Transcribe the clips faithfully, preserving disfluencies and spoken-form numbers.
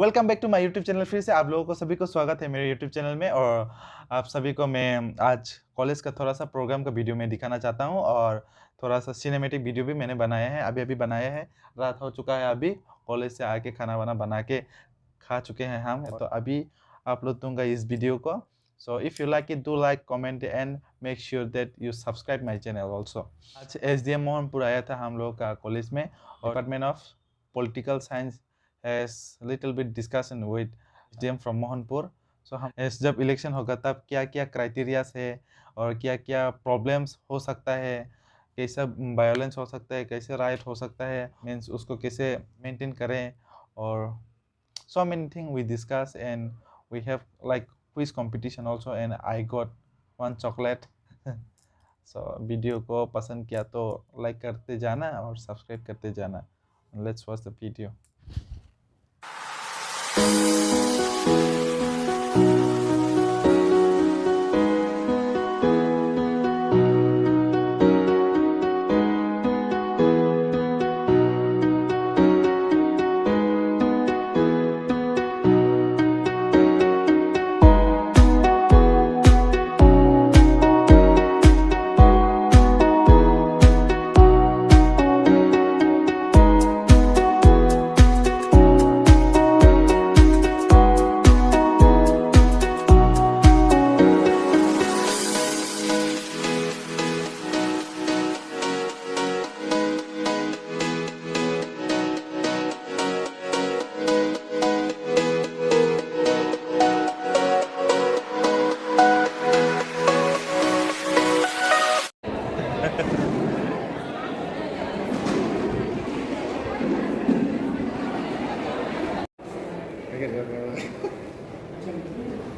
Welcome back to my YouTube channel। फिर से आप लोगों को सभी को स्वागत है मेरे YouTube चैनल में। और आप सभी को मैं आज कॉलेज का थोड़ा सा प्रोग्राम का वीडियो मैं दिखाना चाहता हूँ और थोड़ा सा सिनेमैटिक वीडियो भी मैंने बनाया है, अभी अभी बनाया है। रात हो चुका है, अभी कॉलेज से आके खाना वाना बना के खा चुके हैं हम। तो अभी अपलोड दूंगा इस वीडियो को। So if you like it, do like, comment and make sure that you subscribe my channel also। आज एसडीएम मोहनपुर आया था हम लोग का कॉलेज में, और department of political science has little bit discussion with SDM from Mohanpur. So हम इस, जब इलेक्शन होगा तब क्या क्या क्राइटेरियाज है और क्या क्या प्रॉब्लम्स हो सकता है, कैसा वायलेंस हो सकता है, कैसे राइट हो सकता है, मीन्स उसको कैसे मेंटेन करें, और so many thing we discuss and we have like quiz competition also and I got one chocolate। So video को पसंद किया तो लाइक करते जाना और सब्सक्राइब करते जाना। Let's watch the video।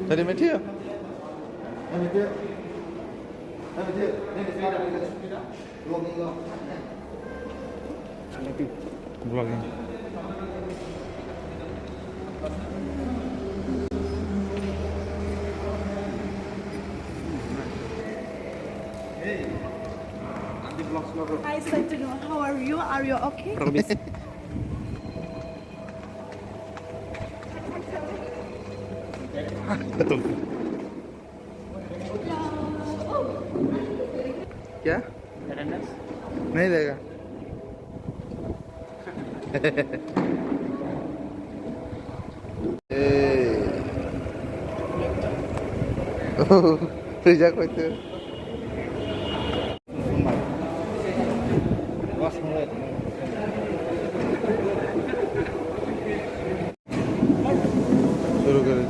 Tadi media. Vlogging. Hi, Santanu. How are you? Are you okay? क्या? अटेंडेंस? नहीं देगा। ए। रिजेक्ट होइते। शुरू करें।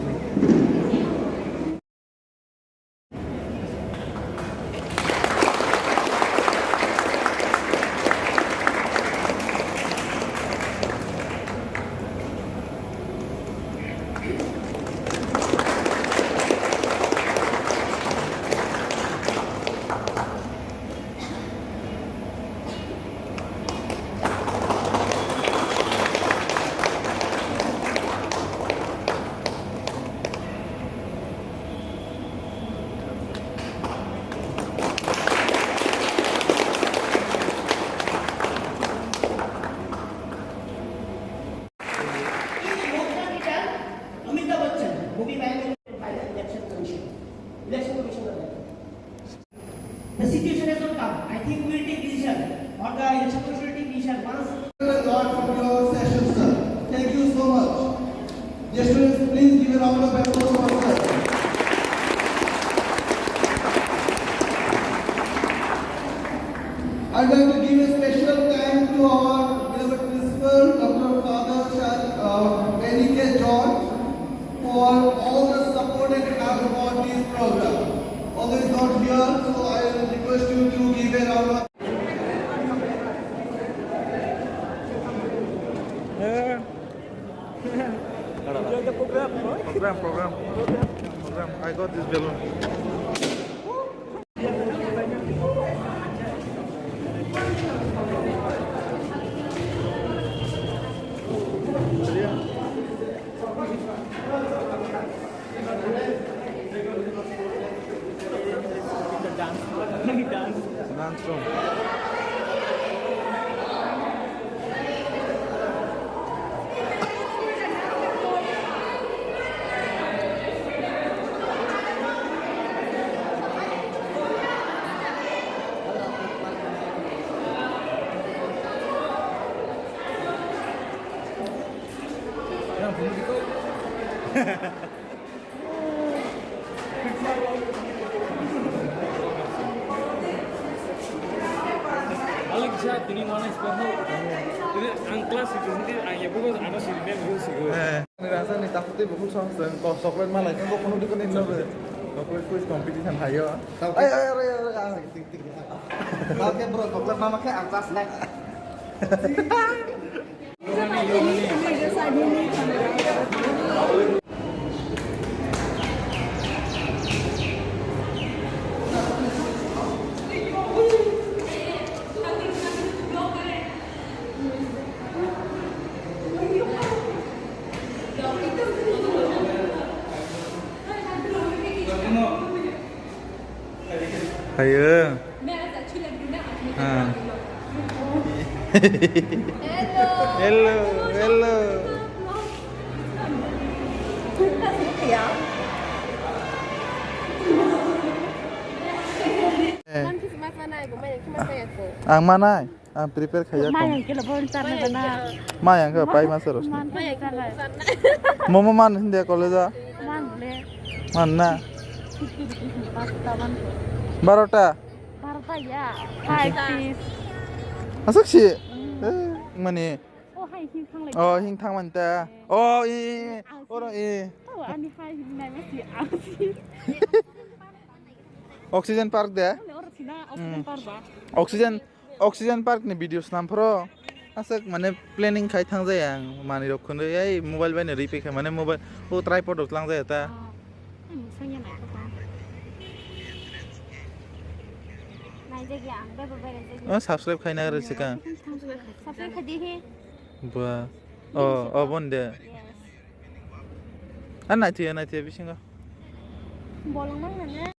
Amitabh Bachchan, movie man, final election commission, election commission का। The situation has not come. I think we will take decision, or the election commission will take decision once. Lord, from your session, sir. Thank you so much. Dear students, please give a round of applause for sir. I'd like to give a special thank to our beloved principal, Doctor Father Shah, uh, N E K George, for all the support and help for this program. Although he's not here, so I request you to give a round of Enjoy the program, boy. Program, program. Program. I got this balloon. Dance. Dance room. Alang siya, tini mana ispan ho? Ini ang class itu sendiri, ang ya bukan ano sih, dia bukan sih. Eh. Rasa ni takut ibu khusus langsung kau chocolate malah kan kau penuh dikon ini loh. Chocolate quiz competition hayo. Tahu. Ayo, ayo, ayo, ayo, ayo. Oke bro, chocolate mama kayak angkas naik. Ayo. Ah. Hello, hello. Eh. Ang manai. Ang prepare khaijak tong. Mayang kilo bon charna gana. Mayang khe pai masa rosni. Mayang kilo bon charna. Momo man hindi college a? Man le. Man na. Basta man. Barota. Barota ya. Five piece. Aswk si. Mm. Eh, mani. Oh, hai hing thang lai. Oh, hing thang man ta. Oh, i, i, i. Oro i. Oh, ani hai hing nai masi. Oxygen park de. Oro sina oxygen park ba. Oxygen Oxygen park ni video snam phro. Aswk mane planning khai thang jaya ang manwi rok khunui ei mobile bai no ri pekha mane mobile o tripod rok tlang jaya ta. Ah, ang musang ya naithok ang. Naijak ya ang bebo berai jak ya. Oh, subscribe khai na rw sikang. Subscribe khai di he. Ba. Oh, oh, bon de. Yes. Ah, naithiya, naithiya bisingo. Bolong mang nana.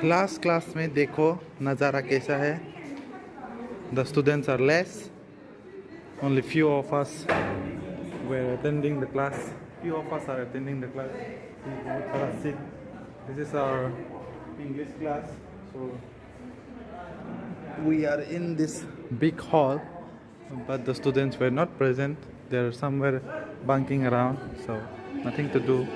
Last class में देखो नज़ारा कैसा है। The students are less. Only few of us were attending the class. Few of us are attending the class. This is our English class. So we are in this big hall, but the students were not present. They're somewhere bunking around, so nothing to do.